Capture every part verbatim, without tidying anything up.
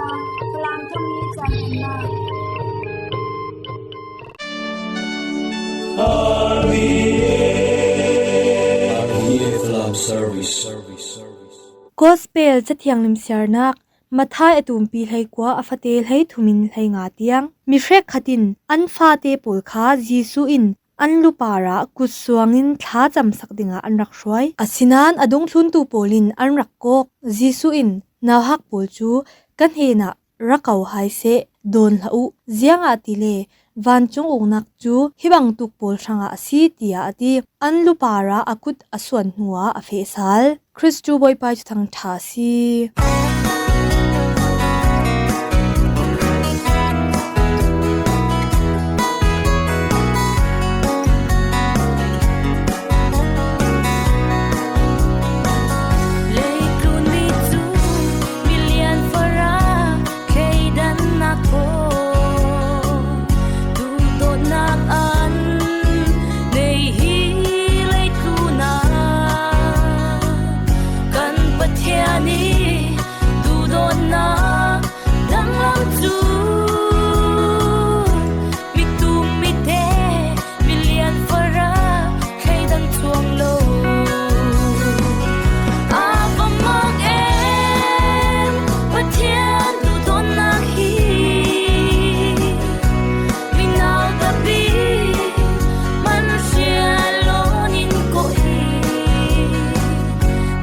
Falam thum ni chan na. Gospel Cathiang Limsiarnak, Matthai a tumpi hleikua, a fate hleithumin hleinga tiang. Mi hrekkhat in an fate pawl kha Jesuh in an lupar ah kut suangin thlacamsak dingah an rak hruai. Asinain a dungthluntu pawl in an rak kawk. Jesuh in, "Nauhak pawl cu ka hnenah ra ko hai seh, dawn hlah uh, ziangahtile vancung uknak cu hi bangtuk pawl hrangah a si," tiah a ti. An lupar ah a kut a suan hnuah a feh sal. Khrih cu Bawipa cu thangṭha a si. Leitlun mi cu milian farah thleidannak kaw duhdawtnak an nei hi. Leitlun ah kan Pathian i duhdawtnak danglam cu mi tum mite milian farah thleidan cuang lo. A va mak em, Pathian duhdawtnak hi. Mi nauta bik hman hrial lawn in kawh hi.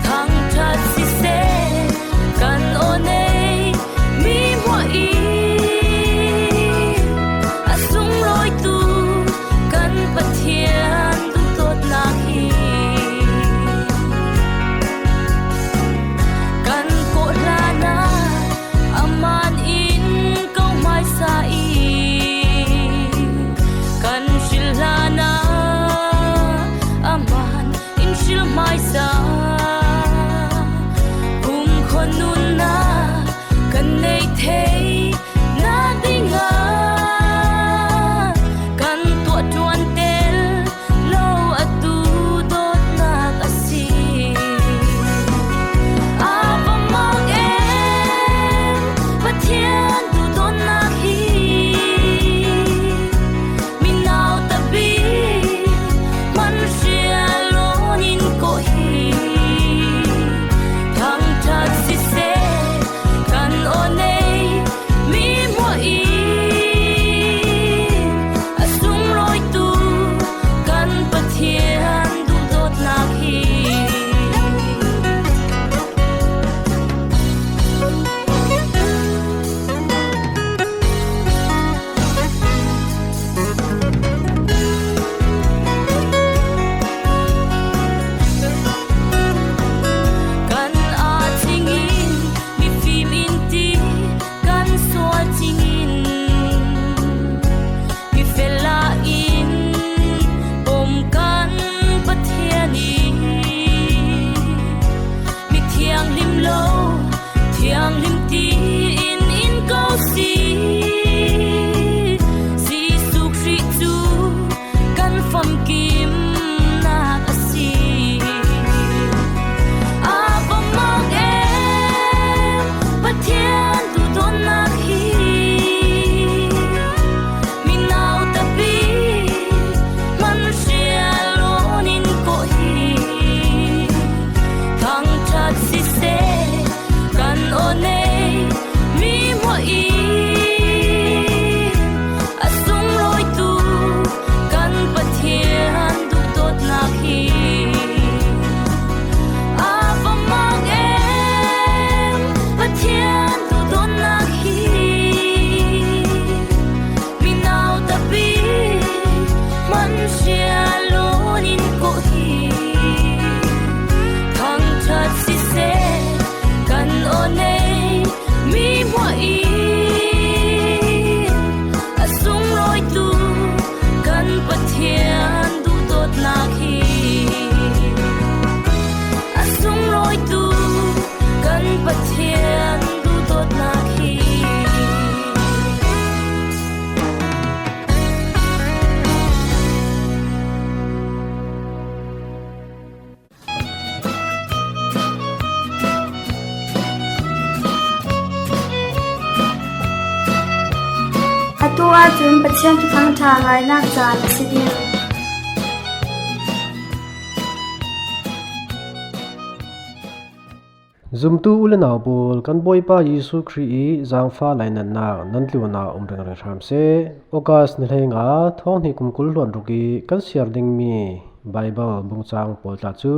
Thangṭhat siseh, kan aw nei mi hmuah i a sunglawitu kan Pathian duhdawtnak hi. Kan kawh hlanah amah in ko hmaisa i, kan hril hlanah amah in hril hmaisa. Kumkhua nunnak kan neih theihnak dingah kan tuah ṭuan tel lo a duhdawtnak a si. A va mak em, Pathian duhdawtnak hi. Mi nauta bik hman hrial lawn in kawh hi. Thangṭhat siseh, kan aw nei Tua cun Pathian Thuthang ṭha ngainak caan a si ding. Zumtu u le nau pawl, kan Bawipa Jesuh Khrih i zaangfah lainatnak nan tlunah um ringring hram seh. August ni hleinga, thawng hnih kum kul hluan ruk i kan siar dingmi Baibal bungcang pawl tla cu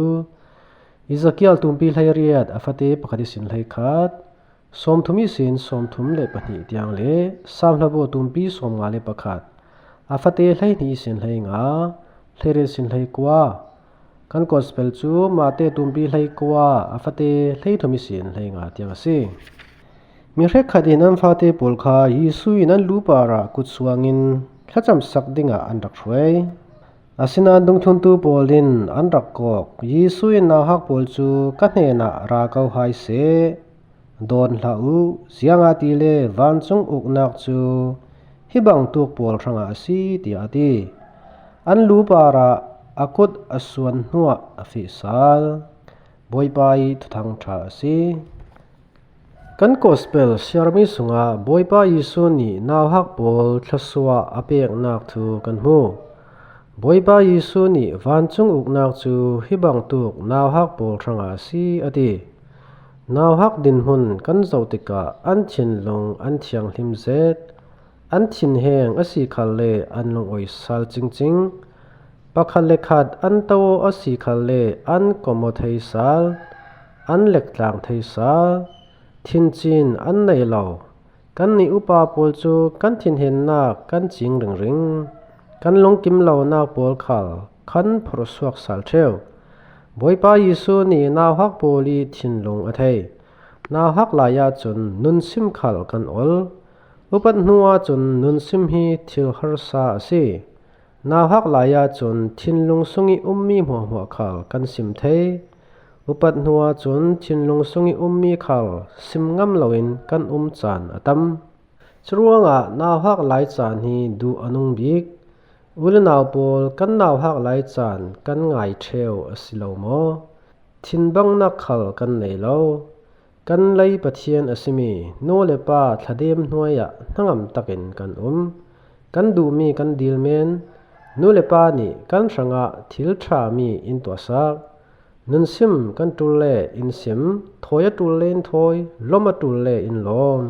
Ezekiel tumpi hleiriat a fate pakhat ihsin hleikhat, sawmthum ihsin sawmthum le pahnih tiang le Saam hlabu tumpi sawmnga le pakhat a fate hleihnih ihsin hleinga, hleiriat ihsin hleikua. Kan Gospel cu Mate tumpi hleikua a fate hleithum ihsin hleinga tiang a si. Mi hrekkhat in an fate pawl kha Jesuh in an lu parah kut suangin thlacamsak dingah an rak hruai. Asinain dungthluntu pawl in an rak kawk. Jesuh in nauhak pawl cu ka hnenah ra ko hai seh, dawn hlah u, ziangahtile vancung uknak cu hi bangtuk pawl hrangah a si, tiah a ti. An lu parah a kut a suan hnuah a fih sal. Bawipa i Thuthang ṭha a si. Kan Gospel siarmi sungah Bawipa Jesuh nih nauhak pawl thluasuah a peknak thu kan hmu. Bawipa Jesuh nih vancung uknak cu hi bangtuk nauhak pawl hrangah a si, a ti. Nauhak dinhmun kan zoh tikah an thinlung an thianghlim zet. An thinheng a si khalle an lungawi sal cingcing. Pakhat le khat an to a si khalle an kom aw thei sal, an lektlang thei sal, thincin an nei lo. Kannih upa pawl cu kan thinhennak kan cing ringring, kan lungkim lonak pawl khal kan phorhsuak sal ṭheu. Bawipa Jesuh nih nauhak pawl i thinlung a thei. Nauhak lai ahcun nunsim khal kan ol. Upat hnu ahcun nunsim hi thil harsa a si. Nauhak lai ahcun thinlung sung i ummi hmuahhmuah khal kan sim thei. Upat hnu ahcun thinlung sung i ummi khal sim ngam loin kan um caan a tam. Curuangah nauhak lai caan hi duh a nung bik. U le nau pawl, kan nauhak lai caan kan ngai ṭheu a si lo maw? Thinbangnak khal kan nei lo. Kan lei Pathian a simi nu le pa thladem hnuai ah hnangam takin kan um. Kan duhmi kan dil men. Nu le pa nih kan hrangah thil ṭhami in tuahsak. Nunsim kan ṭul le in sim, thawi a ṭul le in thawi, lawm a ṭul le in lawm.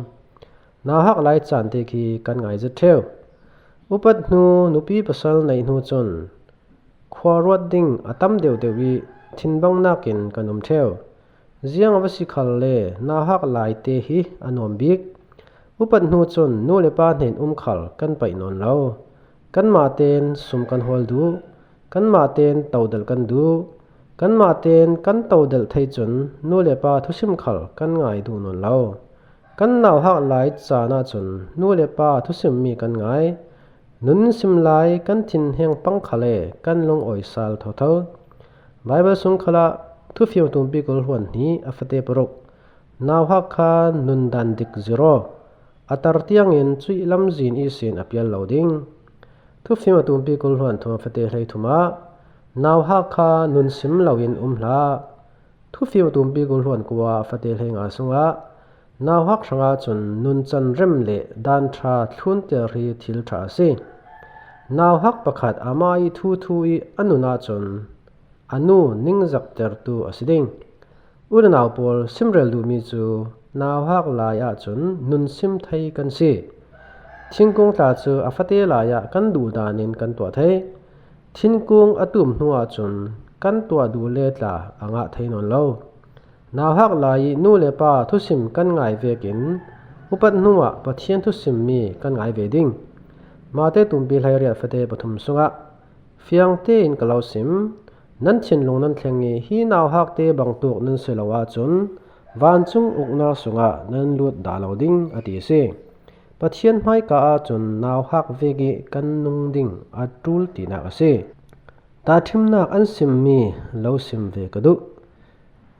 Nauhak lai caan te khi kan ngai zet ṭheu. Upat hnu nupi pasal neih hnu cun khuaruat ding a tam deuhdeuh i thinbangnak in kan um ṭheu. Ziang a va si khalle nauhak lai te hi a nuam bik. Upat hnu cun nu le pa hnen um khal kan paih nawn lo. Kanmah tein sum kan hawl duh. Kanmah tein todelh kan duh. Kanmah tein kan todelh thei cun nu le pa thusim khal kan ngai duh nawn lo. Kan nauhak lai caan ahcun nu le pa thusimmi kan ngai. Nun sim lai kan thinheng pang khal le kan lungawi sal thotho. Baibal sung khalah Thufim tumpi kul hluan hnih a fate paruk, nauhak kha nun dan dik zir aw, a tar tiangin cuih lamzin ihsin a pial lo ding. Thufim a tumpi kul hluan thum a fate hleithum ah, nauhak kha nun sim loin um hlah. Thufim a tumpi kul hluan kua a fate hleinga sungah, nauhak hrangah cun nuncan rem le dan ṭha thlunter hi thil ṭha a si. Nauhak pakhat amah i thuthu i a nun ahcun a nu ningzaktertu a si ding. U le nau pawl, simrel duhmi cu nauhak lai ahcun nun sim thei kan si. Thingkung tla cu a fate lai ah kan duh dan in kan tuah thei. Thingkung a tum hnu ahcun kan tuah duh le tla a ngah thei nawn lo. Nauhak lai i nu le pa thusim kan ngai vekin upat hnuah Pathian thusimmi kan ngai ve ding. Mate tumpi hleiriat fate pathum sungah, fiang tein ka lo sim, nan thinlung nan thleng i hi nauhak te bangtuk nan si lo ahcun vancung uknak sungah nan lut dah lo ding, a ti a si. Pathian hmaika ahcun nauhak vek i kan nung ding a ṭul tinak a si. Tahṭhimnak an simmi lo sim ve ka duh.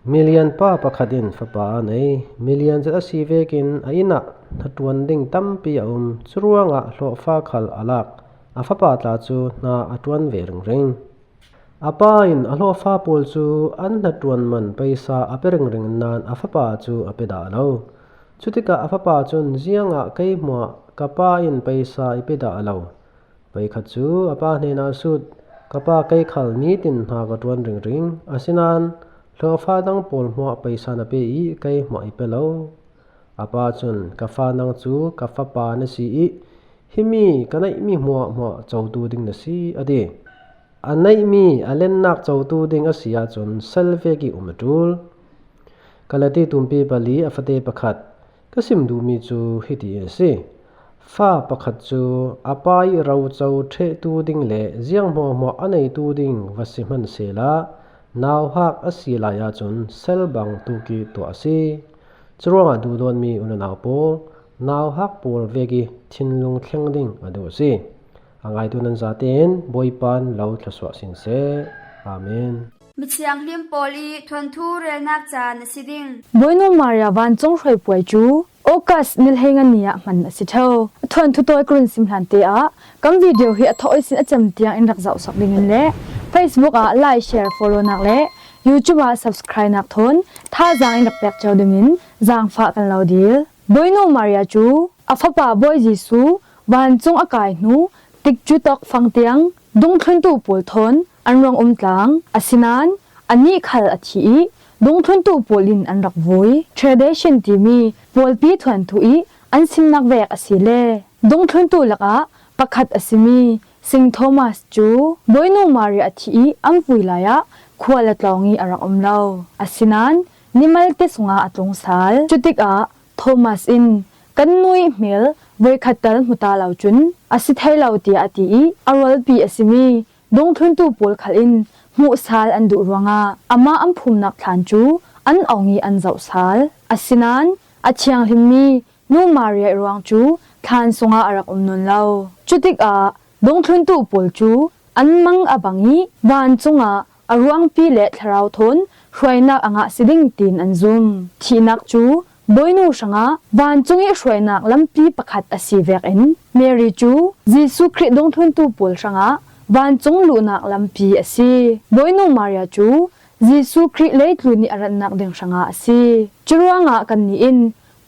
Milian pa pakhat in fapa a nei. Milian zet a si vekin a inn ah hnaṭuan ding tampi a um. Curuangah hlawhfa khal a lak. A fapa tla cu hna a ṭuan ve ringring. A pa in a hlawhfa pawl cu an hnaṭuan man paisa a pe ringring nain a fapa cu a pe dah lo. Cutikah a fapa cun, "Ziangah kei hmuah ka pa in paisa i pe dah lo? Voikhat cu a pa hnenah a sut, ka pa kei khal nitin hna ka ṭuan ringring. Asinain hlawfa dang pawl hmuah paisa na pe i kei hmuah i pe lo." A pa cun, "Ka fa, nang cu ka fapa na si i himi ka neihmi hmuahhmuah cotu ding na si," a ti. A neihmi a lennak cotu ding a si ahcun sal vek i um a ṭul. Galati tumpi pali a fate pakhat ka sim duhmi cu hiti a si: Fa pakhat cu a pa i roco ṭhehtu ding le ziang hmuahhmuah a neitu ding va si hmanh sehla, nauhak a si lai ahcun sal bang tuk i tuah a si. Curuangah duhdawtmi unau pawl, nauhak pawl vek i thinlung thleng ding a duh a si. A ngaitu nan zaten Bawipa in lo thluasuah sin seh. Amen. Mi thianghlim pawl i thuanthu relnak caan a si ding. Bawinu Maria vancung hruaipuai cu August ni hleinga ni ah hman a si ṭheo. A thuanthu tawi ka run sim hlan te ah kan video hi a thawh ihsin a cem tiang in rak zohsak ding in le Facebook ah like, share, follow nak le YouTube ah subscribe nak thawn thazaang in rak pek cio ding in zaangfah kan lo dil. Bawinu Maria cu a fapa Bawi Jesuh vancung a kai hnu tikcu tawk fang tiang dungthluntu pawl thawn an ruang um tlang. Asinain anih khal a thi i dungthluntu pawl in an rak vui. Tradition timi pawlpi thuanthu i an simnak vek a si le dungthluntu lakah pakhat a simi Saint Thomas cu Bawinu Maria a thi i an vui lai ah khua la tlawng i a rak um lo. Asinain nimalte sungah a tlung sal. Cutikah Thomas in, "Kan nu i hmel voikhat tal hmu ta lo cun a si thei lo," tiah a ti i a rualpi a simi dungthluntu pawl khal in hmuh sal an duh ruangah amah an phumnak thlan cu an ong i an zoh sal. Asinain a thianghlimmi Nu Maria i ruang cu thlan sungah a rak um nawn lo. Cutikah dungthluntu pawl cu an mang a bang i vancung ah a ruangpi le thlarau thawn hruainak a ngah si ding tiin an zum. Thihnak cu Bawinu hrangah vancung i hruainak lampi pakhat a si vekin Mary cu Jesuh Khrih dungthluntu pawl hrangah vancung luhnak lampi a si. Bawinu Maria cu Jesuh Khrih leitlun i a ratnak ding hrangah a si. Curuangah kannih in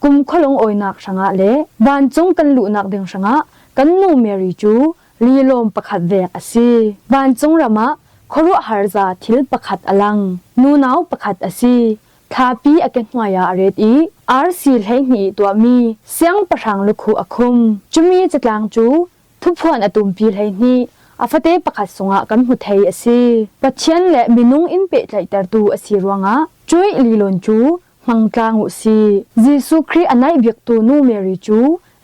kum khualung awinak hrangah le vancung kan luhnak ding hrangah kan nu Mary cu lilawm pakhat vek a si. Vancung ram ah khuaruahhar za thil pakhat a lang. Nunau pakhat a si. Thlapi a kehnuai ah a ret i arsi hleihnih i tuahmi siangpahrang lukhuh a khum. Cumi catlang cu thuphuan a tumpi hleihnih a fate pakhat sungah kan hmu thei a si. Pathian le minung in pehtlaihtertu a si ruangah cuih lilon cu hmang tlang uh si. Jesuh Khrih a naih biktu nu Mary cu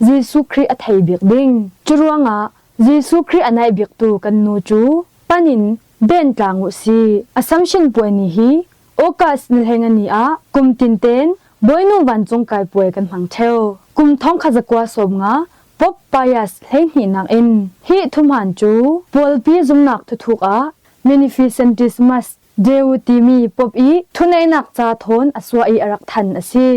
Jesuh Khrih a thei bik ding. Curuangah Jesuh Khrih a naih biktu kan nu cu pan in ben tlang uh si. Assumption puai ni hi August ni hleinga ni ah kum tinten Bawinu vancung kai puai kan hmang ṭheo. Kum thawngkhat zakua sawmnga Pope Pius hleihnih nakin hi thuhmaan cu pawlpi zumnak thuthuk ah Munificentissimus Deo timi Pope i thuneihnak ca thawn a suah i a rak thanh a si.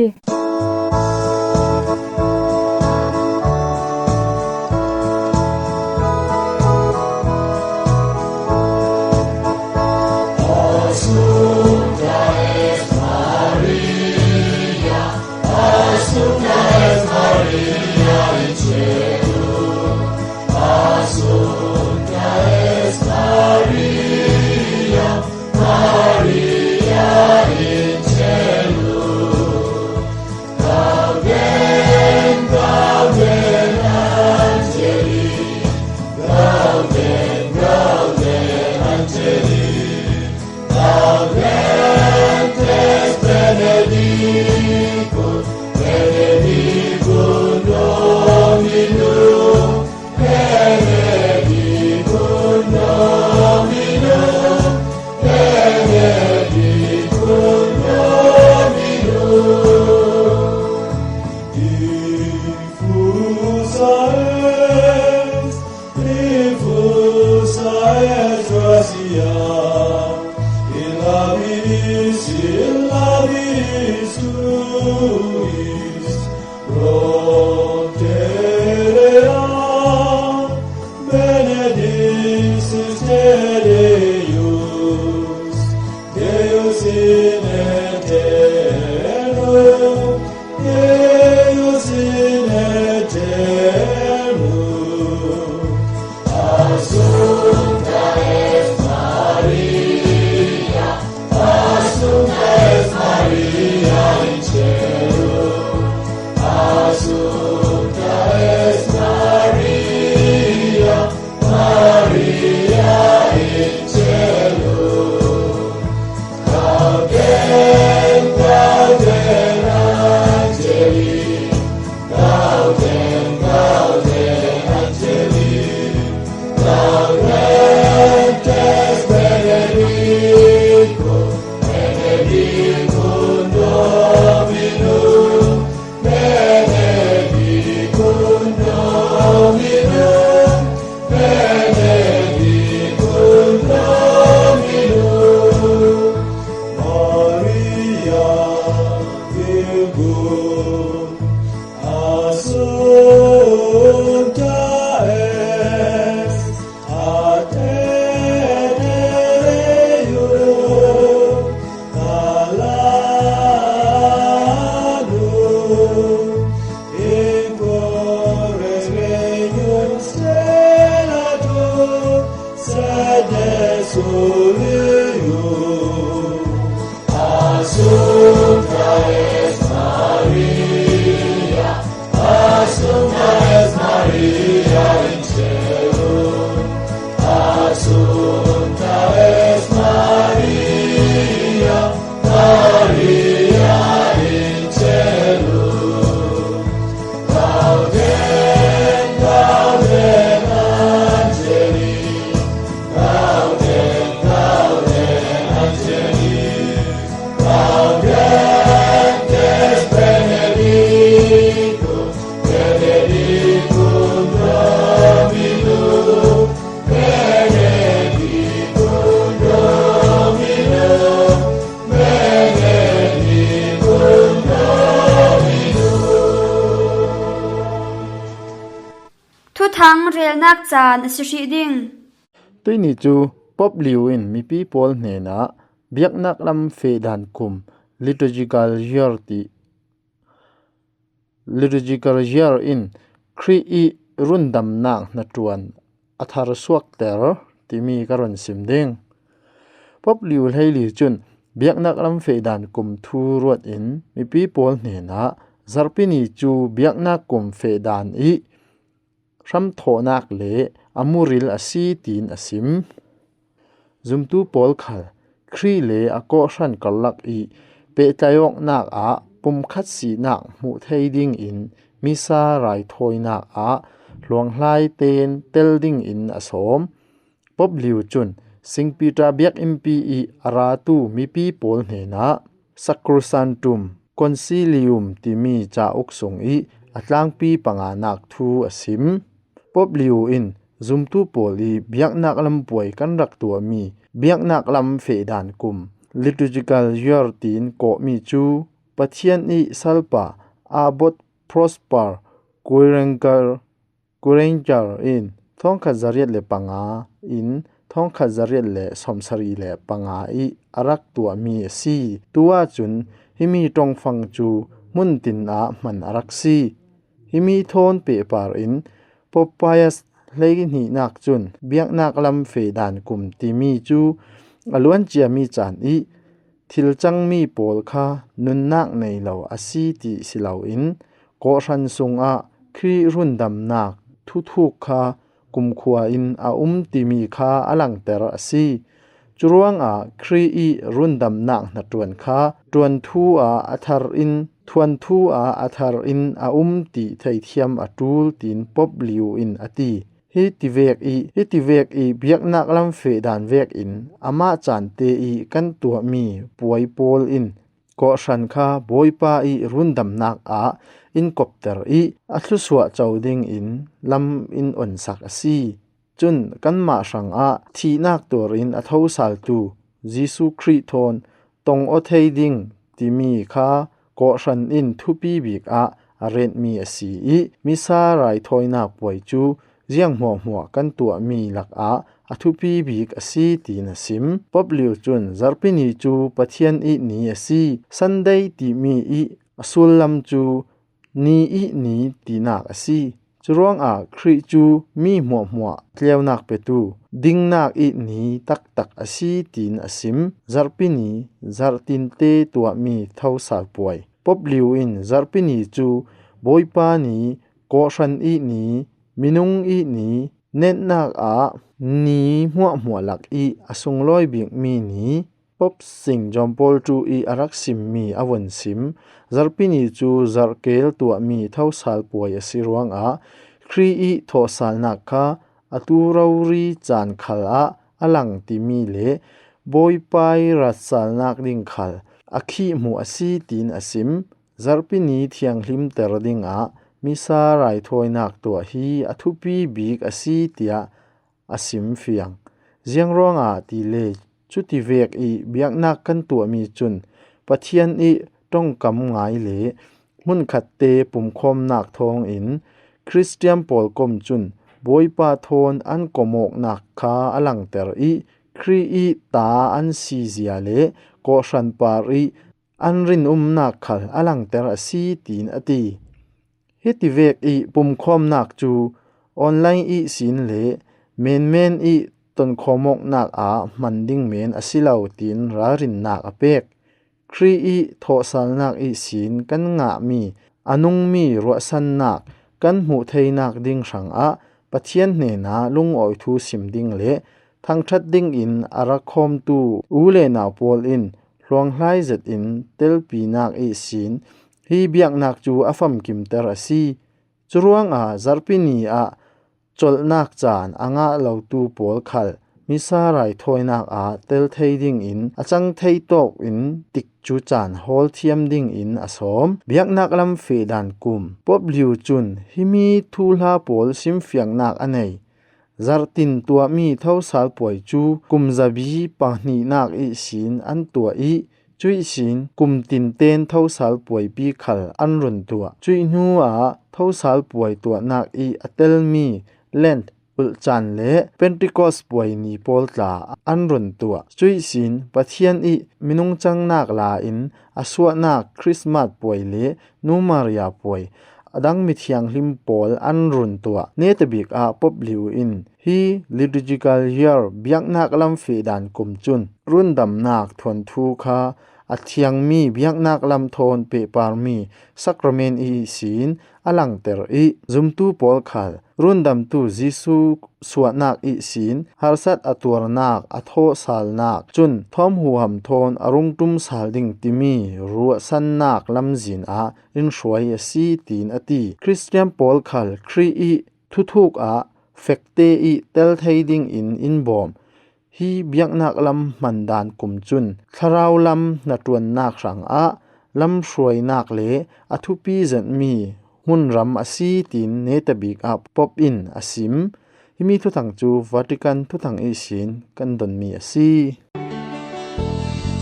Assumpta est ad aeternum, Calladum in corde regnum stellatum, sed Deus Ilium. Assumpta est Maria, Assumpta est Maria in caelo, Assumpta est Maria, Maria in caelo. Gaudete, gaudete angeli, gaudete, gaudete angeli, gaudete spes benedictum, benedictum Dominum, benedictum Dominum, benedictum Dominum. Thuthang relnak caan a si hrih ding. Tuini cu Pope Leo in mipi pawl hnenah biaknak lam fehdan kum, liturgical year ti, liturgical year in Khrih i rundamnak hnaṭuan a thar suakter timi ka run sim ding. Pope Leo hleili cun biaknak lam fehdan kum thu ruat in mipi pawl hnenah zarhpini cu biaknak kum fehdan i hramthawhnak le a muril a si, tiin a sim. Zumtu pawl khal Khrih le a kawhhran karlak i pehtlaih awknak ah pumkhat sinak hmuh thei dingin misa raithawinak ah hluanghlai ten tel dingin a sawm. Pope Leo cun Saint Peter biakinn pi i a ratu mipi pawl hnenah Sacrosanctum Concilium timi cauk sung i a tlangpi panganak thu a sim. Pope Leo in zumtu pawl i biaknak lam puai kan rak tuahmi biaknak lam fehdan kum, liturgical year tiin kawhmi cu Pathian i salpa Abbot Prosper Guiranger, Guiranger in thongkhat zariat le panga in thongkhat zariat le sawmsarih le panga i a rak tuahmi a si. Tu ahcun himi ṭongfang cu hmun tin ah hman a rak si. Himi thawn pehpar in Pope Pius hleihnihnak cun biaknak lam fehdan kum timi cu a luanciami caan i thil cangmi pawl kha nunnak nei lo a si ti si loin kawhhran sungah Khrih rundamnak thuthuk kha kumkhua in a um timi kha a langter a si. Curuangah Khrih i rundamnak hnaṭuan kha ṭuanthu ah a thar in, thuanthu ah a thar in a um ti theithiam a ṭul, tiin Pope Leo in a ti. Hi tivek i, hi tivek i biaknak lam fehdan vekin amah caan te i kan tuahmi puai pawl in kawhhran kha Bawipa i rundamnak ah in kopter i a thlusuah co dingin lam in onsak a si. Cun kanmah hrangah thihnak tuar in a thosaltu Jesuh Khrih thawn tong aw thei ding timi kha kawhhran in thupi bik ah a retmi a si i misa raithawinak puai cu ziang hmuahhmuah kan tuahmi lakah a thupi bik a si, tiin a sim. Pope Leo cun zarhpini cu Pathian i ni a si. Sunday timi i a sullam cu ni i ni tinak a si. Curuangah Khrih cu mi hmuahhmuah tleunak petu, dingnak i ni taktak a si, tiin a sim. Zarhpini, zarhtinte tuahmi thosal puai. Pope Leo in zarhpini cu Bawipa ni, kawhhran i ni, minung i ni, netnak ah ni hmuahhmuah lak i a sunglawi bikmi ni, Pope Saint John Paul two i a rak simmi a vun sim. Zarhpini cu zarhkel tuahmi thosal puai a si ruangah Khrih i thawhsalnak kha atu rori caan khal ah a lang timi le Bawipa i ratsalnak ding khal a khih hmuh a si, tiin a sim. Zarhpini thianghlimter dingah misa raithawinak tuah hi a thupi bik a si, tiah a sim fiang. Ziangruangah tile cutivek i biaknak kan tuahmi cun Pathian i ṭongkam ngai le hmunkhatte pumkhawmnak thawngin Khristian pawl kom cun Bawipa thawn an komawknak kha a langter ih, Khrih ih ta an sizia le kawhhran par ih an rinumnak khal a langter a si, tiin a ti. Hiti vek ih pumkhawmnak cu online ihsin le menmen ih tonkhawmawknak ah hman ding men a si lo, tiin ralrinnak a pek. Khrih ih thawhsalnak ihsin kan ngahmi a nungmi ruahsannak kan hmuh theinak ding hrangah Pathian hnenah lungawi thu sim ding le thangṭhat dingin a rak khawmtu u le nau pawl in hluanghlai zetin telpinak ihsin hi biaknak cu a famkimter a si. Curuangah zarhpi ni ah colhnak caan a ngah lotu pawl khal misa raithawinak ah tel thei dingin a cang thei tawkin tikcu caan hawl thiam dingin a sawm. Biaknak lam fehdan kum. Pope Leo cun himi thuhla pawl simfiangnak a nei. Zarhtin tuahmi thosal puai cu kum zabi pahnihnak ihsin an tuah ih, cuihsin kum tinten thosal puaipi khal an run tuah. Cuih hnuah thosal puai tuahnak ih a telmi Lent, Ulhcaan le Pentecost puai ni pawl tla an run tuah. Cuihsin Pathian ih minung cangnak la in a suahnak Christmas puai le Nu Maria puai a dang mithianghlim pawl an run tuah. Netabik ah Pope Leo in hi liturgical year, biaknak lam fehdan kum cun rundamnak thuanthu kha a thiangmi biaknak lam thawn pehparmi sacrament ihsin a langter ih, zumtu pawl khal rundamtu Jesuh suahnak ihsin harsat a tuarnak, a thawhsalnak cun thawm huham thawn a rung ṭum sal ding timi ruahsannak lamzin ah in hruai a si, tiin a ti. Khristian pawl khal Khrih ih thuthuk ah fekte ih tel thei dingin in bawm. Hi biaknak lam hmandan kum cun thlarau lam hnaṭuannak hrangah lamhruainak le a thupi zetmi hmunram a si, tiin netabik ah Pope in a sim. Himi thuthang cu Vatican thuthang ihsin kan donmi a si.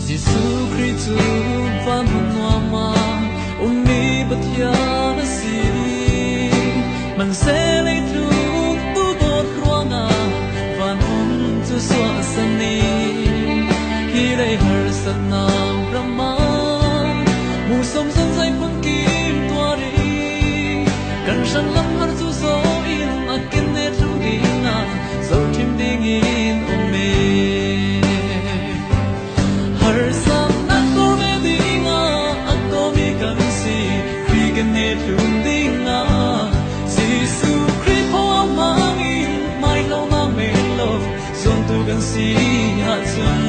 Jesuh Khrih cu van hmun nuam ah ummi Pathian a si. Hmanhsehlei tluk duhdawt ruangah van hmun cu suahsan ih, hi lei harsatnak ram ah hmuhsawm zon zeiphun kim tuar ih, kan hranlam har cu zo in a ken tlung dingah zohṭhim dingin um ih, harsatnak tuar ve dingah a kawmi kan si. Khrih kan hneh tlun dingah Jesuh Khrih phaw a hmangin mai lo na men lo zawntu kan si ahcun,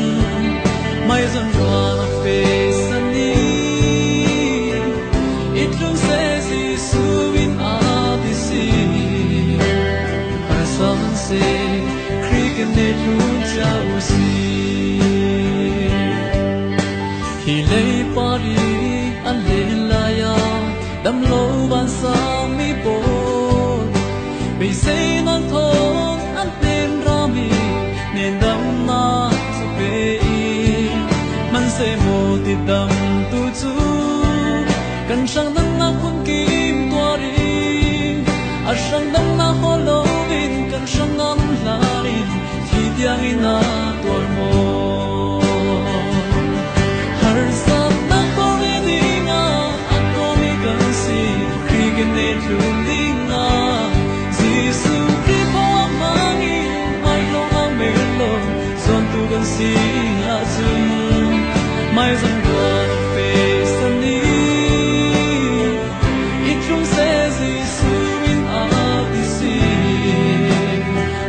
mai zon ruang a fehsan ih, i tlung seh Jesuh in a ti si. Harsa hmanh seh, Khrih kan hneh tlun cia u si. Hi lei par ih an len lai ah dam lo vansang mi pawl beisei nan thawn an hnen rami hnendamnak cu pe ih, hmanhsehlaw tidamtu cu kan hrangdamnak phun kim tuar ih, a hrangdamnak hawl loin kan hrangdam hlan in thi tiangin a tuar maw? Harsatnak tuar ve dingah a kawmi kan si. Khrih kan hneh tlun dingah Jesuh Khrih phaw a hmangin mai lo a men lo zawntu kan si ahcun, mai zon ruang a fehsan ih, i tlung seh Jesuh in a ti si.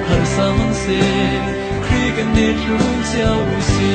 Harsa hmanh seh, Khrih kan hneh tlun cia u si.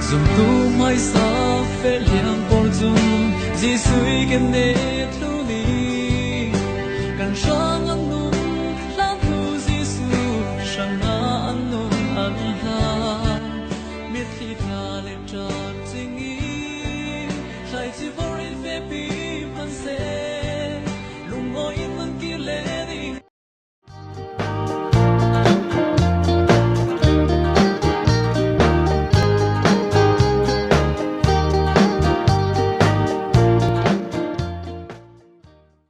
Zumtu hmaisa feh liang pawl cun Jesuh i ka neih thu